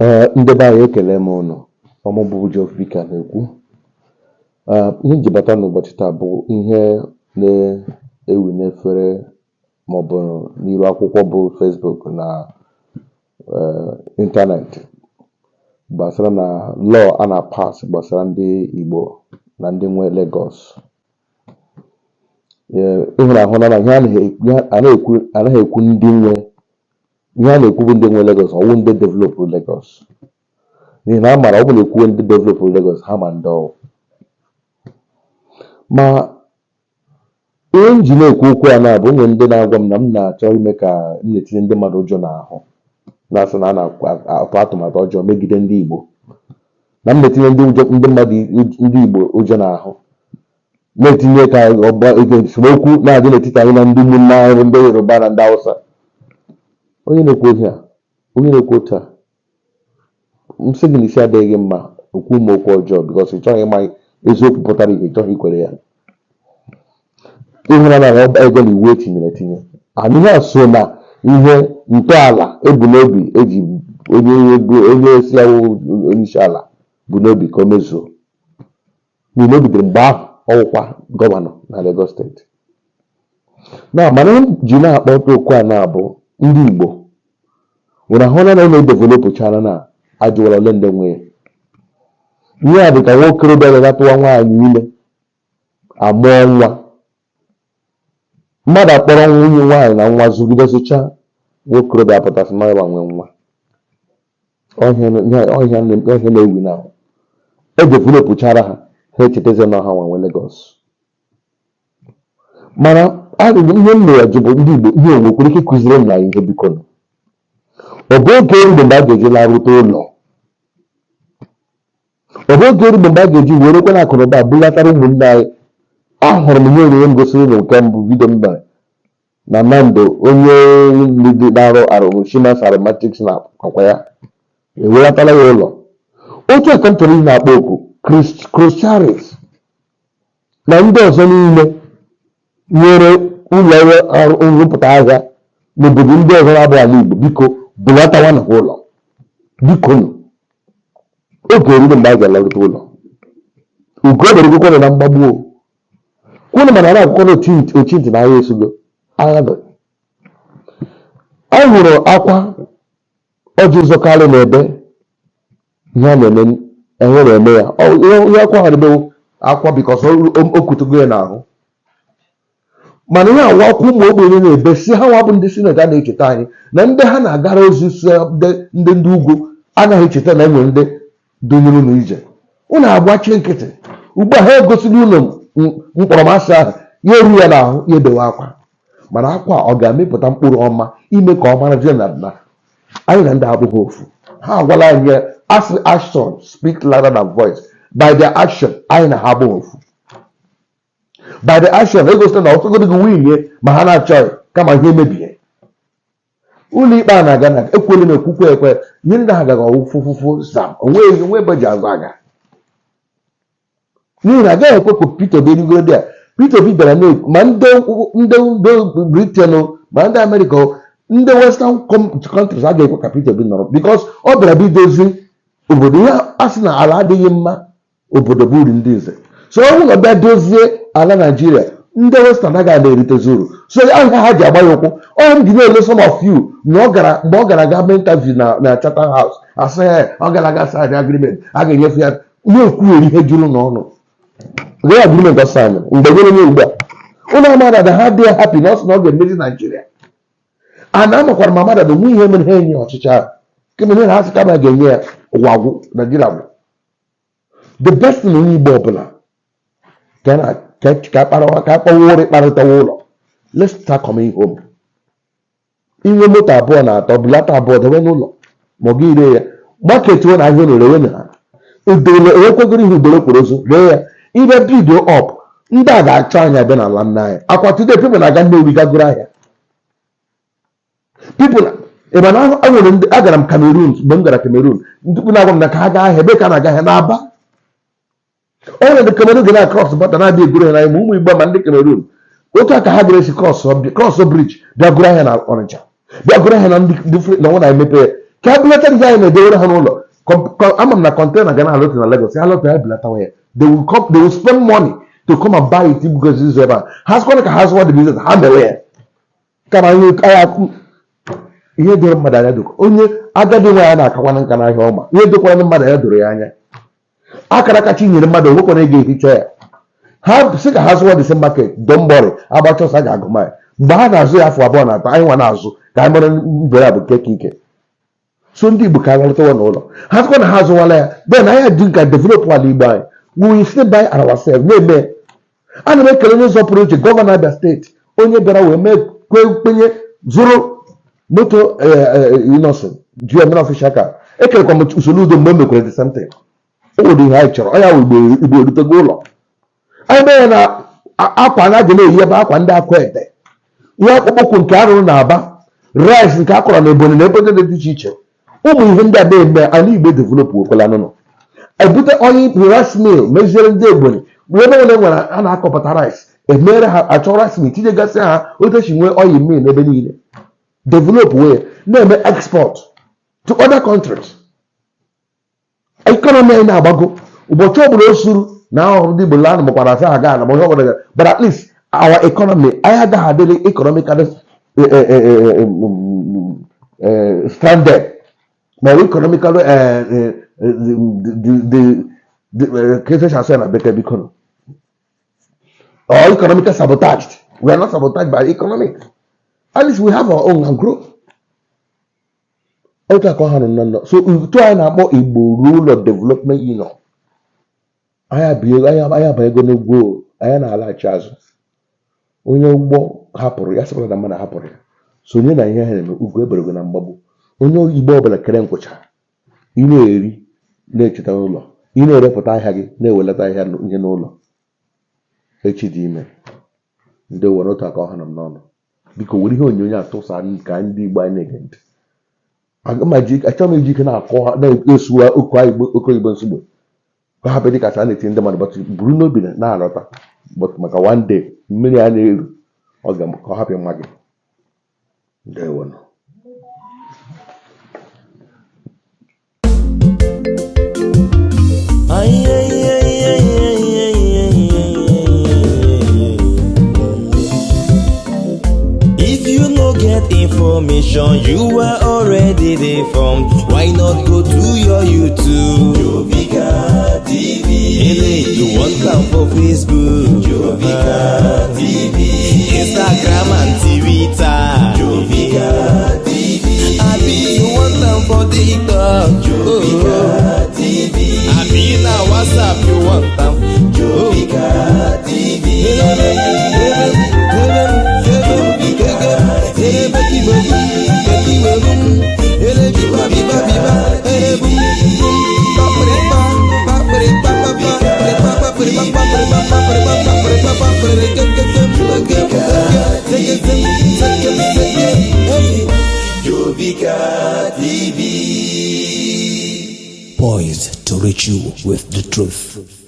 Ee, ndị be anyị, ekele m ụnụ. Ọmụ bụ Joe Vicar na-ekwu. Ee, ihe nji bata n'ụbọchị taa bụ ihe na-ewi n'efere maọbụ n'iru akwụkwọ bụ Facebook na ịntanetị gbasara na law a na-pass gbasara ndị Igbo na ndị nwe Lagos. Ee, ịhụrụ ahụ na ihe a na-ekwu, anaghị ekwu ndị nwe ihe a na-ekwu bụ ndị nwe Lagos, ọwụ ndị developụrụ Lagos, n'ihi na a mara ọ bụ na ekwuwe ndị developụrụ Lagos, ha ma ndị ọwụ. Ma ihe m ji na-ekwu okwu a na-abụ onwe ndị na-agwa m na m na-achọ ime ka m na-etinye ndị mmadụ ụjọ n'ahụ, na-asị na a na-atụ atụmatụ ọjọọ megide ndị Igbo, na m na-etinye ndị ụjọ, ndị mmadụ, ndị Igbo ụjọ n'ahụ, na-etinye ka ọgba esemokwu na-adị n'etiti anyị na ndị ụmụnne anyị bụ ndị Yoruba na ndị Hausa. Onye na-ekwu ihe a, onye na-ekwu otu a, m sị gị na isi adịghị gị mma. Okwu m okwu ọjọọ because ị chọghị ịma eziokwu pụtara ihe, ị chọghị ikwere ya. Ịhụra na ego na iwu etinyere etinye anyị, ihe a so na ihe ntọala ebu n'obi eji onye bụ onye si awụ onye isi ala bụ n'obi ka o mezuo, n'ihi na o bidoro mgbe ahụ ọwụkwa gọvanọ na Lagos Steeti na. Mana m ji na-akpọ okwu a na-abụ ndị Igbo nwere ahụla na na-edevelopụchara na ajụwala ole ndị nwe ya. Ihe a dị ka nwa okorobịa ga-aga tụwa nwaanyị ime, amụọ nwa, mmadụ akpọrọ nwunye nwaanyị na nwa zụgide zụcha, nwa okorobịa apụtasị na ya nwe nwa ọhịa ọhịa na-ewi na edevelopụchara ha, ha echetazie na ha nwe Lagos. Mana ajụjụ ihe m na-ajụ bụ, ndị Igbo, ihe nwekwara ike ịkụziri m na ihe, biko nụ. Ọ bụ oge erugbe mgbe a ga-eji larute ụlọ? Ọ bụ oge erugbe mgbe a ga-eji werekwa na akụnụba bulatara ụmụnne anyị? Ahụrụ m ihe onyonyo m gosiri ụlọ nke mbụ, video m mere na Nando, onye ndị na-arụ arụ Siemens Aromatics na akwa ya ewelatala ya ụlọ. Otu a ka m chọrọ ị na-akpọ oku Chris Charis na ndị ọzọ niile nwere ụlọ ọrụ nrụpụta ahịa n'obodo ndị ọzọ na-abụ ala Igbo, biko bulatawa na ụlọ, biko nụ. Oge eruru mgbe a ga-alarute ụlọ. Ugo berigokwa na mgbagbu o kwunu, mana na akwụkwọ na ochi ntị na agha esugo agha dị. Anyị hụrụ akwa Orji Uzor Kalu na-ebe ihe a na-eme, ihe na-eme ya. Ihe akwa ha na-ebe akwa because o kutugo ya n'ahụ. Mana ihe awa akwa ụmụ ogbenye na-ebe si ha nwa bụ ndị senate a na-echeta anyị na ndị ha na-agara ozi, si ndị ugwu anaghị echeta na enwere ndị donyere unu ije. Unu agbachie nkịtị. Ugbu a ha egosila unu mkpọrọmasị ahụ, ya eru ya n'ahụ, ya ebewe akwa. Mana akwa ọ ga-amịpụta mkpụrụ ọma ime ka ọ marazie na anyị na ndị abụghị ofu? Ha agwala anyị ya, asị action speak louder than voice. By their action, anyị na ha abụghị ofu. By the action egosila na ọtụtụ gị nwunye ma ha na-achọghị kama ihe emebie. Ụlọ ikpe a na-aga na ekwele m ekwukwe ekwe ihe ndị ha gaga ọwụ fụfụfụ zam, onwe onwe ebe ji azụ aga, n'ihi na agaghị ekwe ka Peter Obi erigoro dị a. Peter Obi bịara na-ekwu ma ndị Britain o, ma ndị Amerịka o, ndị Western countries agaghị ekwe ka Peter Obi nọrọ because ọ bịara bụ idozi obodo. Ihe a sị na ala adịghị mma, obodo bụ uri ndị nze. So ọ bụrụ na ọ bịa dozie ala Naijiria, ndị Western agaghị na-eritezi uru. So ahịa ha ji agba ya ụkwụ. Ọ m ji na-ele some of you na ọ gara, mgbe ọ gara aga mee interview na Chatham House, asị ya ọ gara aga sign agreement, a ga-enyefe ya na-ekwugheri ihe juru n'ọnụ. Gee agreement ọ sign mgbe gịnị nye ugbu a ụlọ amada na ha dị happy na ọ sị na ọ ga-emezi Naijiria. A na amakwara m amada na onwe ihe mere ha enye ọchịchị ahụ kemgbe na ha sị kama ga-enye ya ụwa gwụ, Naijiria gwụ. The best thing, onye Igbo ọbụla ka na ka akparawa ka akpọwa ụrị kparịtawa ụlọ. Let's start coming home. Inwe moto abụọ na atọ, bulata abụọ dewe n'ụlọ, ma ọ gị ree ya market na ahịa ụlọ, rewe na ha udele enwekwegoro ihe udele kwere ozu, ree ya ibe bido up. Ndị a ga-achọ anyị abịa n'ala nna anyị. Akwa today people na-aga Nnewi gagoro ahịa. People ebe na a nwere ndị agara m Cameroon. Mgbe m gara Cameroon, ndị na-agwa m na ka ha gaa ahịa, ebe ka a na-aga ahịa n'Aba. O nwere ndị Cameroon ga na cross border na-abịa egoro ha n'anya, ma ụmụ Igbo ma ndị Cameroon. Otu a ka ha gara esi cross bridge bịa goro ahịa na Ọnịcha, bịa goro ahịa na ndị different na ọ na-emepe ya. Ka a bulata ihe anyị na-edewere ha n'ụlọ. Ama m na container ga na-alọtụ na Lagos, ha lọtụ, ya bulatawa ya. They will come, they will spend money to come and buy it because izu ebe a ha sịkwana ka ha zụwa the business ha mewe ya. Kama anyị ihe doro mmadụ anya doro onye agadi nwaanyị na-akakwana nka n'ahịa ọma, ihe dokwara mmadụ anya doro ya anya. Akara kacha nyere mmadụ onwekwana ego ehicha ya. Ha sị ka ha zụwa the same market, don't worry, agbacha ọsọ a ga-agụ mile. Mgbe ha na-azụ ya afọ 2 na 3, anyị nwa na-azụ ka anyị mara mbere a bụ nke ka ike. So ndị Igbo ka alọtawa n'ụlọ ha, sịkwa na ha azụwala ya, then anyị dị ka develop ala Igbo anyị. We will still buy ourselves na-eme. Ana m ekele onye ụzọ pụrụ iche, gọvanọ Abia Steeti, onye bịara wee mee kwenye zụrụ moto Innoson ji eme official car. Ekelekwa m Soludo mgbe e mekwara the same thing. O nwere ihe anyị chọrọ ọ ya wụ Igbo. Igbo erutego ụlọ anyị mee ya na akwa na ga na-eyi ebe akwa ndị akwa ete, ihe akpụkpọ ụkwụ nke arụrụ na Aba, rice nke akọrọ na Ebonyi na ebe ndị dị iche iche. Ụmụ ihe ndị a na-eme ala Igbo develop wekwala nụnụ. Ebute onye rice mill meziere ndị Ebonyi ebe ole nwere a na-akọpụta rice, emere ha achọ rice mill tinyegasị ha otu esi nwee oil mill n'ebe niile, develop wee na-eme export to other countries. Economy anyị na-agbago. Ụbọchị ọbụla o suru na ahụrụ ndị Igbo laa makwara asa aga ana ma ihe ọbụla, but at least our economy, anyị agaghị adịrị economically stranded ma ọ bụ economically the ka esi asụ ya na bekee, biko nụ, or economically sabotaged. We are not sabotaged by economic. At least we have our own and grow. Otu a ka ọ ha nọ nọ. So otu anyị na-akpọ Igbo Ruo Ụlọ Development Union, anyị abanyego n'ugwu o, anyị na-alaghachi azụ. Onye ụgbọ hapụrụ ya sịkwara na mmadụ hapụrụ ya sonye na ihe ha na-eme. Ugwu eberego na mgbagbu. Onye Igbo ọbụla kere nkwụcha, ị na-eri na-echeta ụlọ, ị na-erepụta ahịa gị, na-ewelata ahịa ihe n'ụlọ. Echi dị ime ndị were otu aka ọha nọ m n'ọnụ. Biko were ihe onyonyo a tụsa ka ndị Igbo anyị na-ege ntị. Aga m achọghị m iji ike na-akọ ha na-esuwa oke Igbo, oke Igbo nsogbu ka ha hapụ dị ka a na-etinye ndị mmadụ, but buru n'obi na na-alọta, but maka one day mmiri a na-eru ọ ga ka ọ hapụ ịma gị. Ndewonụ. If you no get information, you are already deformed. Why not go to your YouTube? Jovika TV. Ele, you want come for Facebook? Jovika TV. Instagram and Twitter. Jovika TV. Abi you want them for TikTok? Jovika TV. Abi na WhatsApp you want them? Jovika TV. Jovika TV. Poised to reach you with the truth.